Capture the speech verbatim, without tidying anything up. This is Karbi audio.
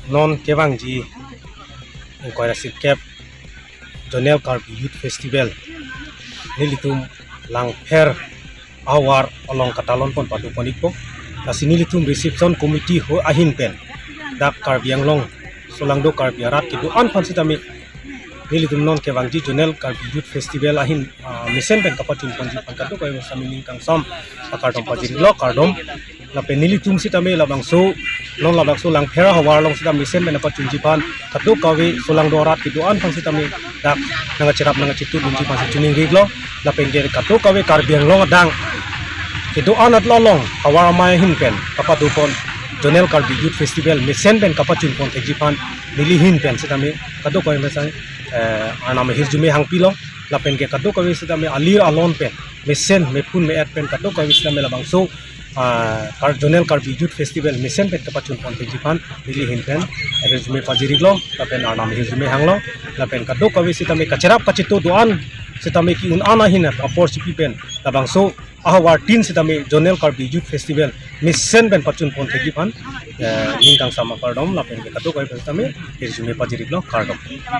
Non kevangji ingkoi ra sirkep Zonal Karbi Youth Festival nelitum Langpher ahavar along katalon pon padu pon ikpo. Lasi nelitum reception committee ho ahin pen dak Karbi Anglong solangdo Karbi arat kedo-an aphan sitame nelitum non kevangji Zonal Karbi Youth Festival ahin, ah, mesen pen kapachun ponji aphan kadokave sitame ning kangsam akardom pajirlo, kardom. Lapen nelitum sitame labangso, non labangso Langpher ahavar along sitame mesen pen kapachunji aphan kadokave solangdo arat kedo-an aphan sitame dak nangkacherap nangkachetudunji aphan si choningri iklo. Lapen ke kadokave Karbi Anglong adang kedo-an atlo along havar amei ahin pen kapado pon Zonal Karbi Youth Festival mesen pen kapachun pon thekji aphan neli ahin pen sitame kadokave mesen, eh, arnam ahirjume hangpilo. Lapen ke kadokave sitame alir alon pen mesen mephun me-et pen kadokave sitame labangso, ah, Kar-, Zonal Karbi Youth Festival mesen pen kapachun pon thekji aphan neli ahin pen ahirjume pajir iklo, lapen arnam ahirjume hanglo. Lapen kadokave sitame kacherap kachetu do-an sitame ke-un an ahin apor chipi pen labangso ahavar tin sitame Zonal Karbi Youth Festival mesen pen pachun pon thekji aphan, eh, ning kangsam akardom, lapen ke kadokave sitame ahirjume pajir iklo, kardom.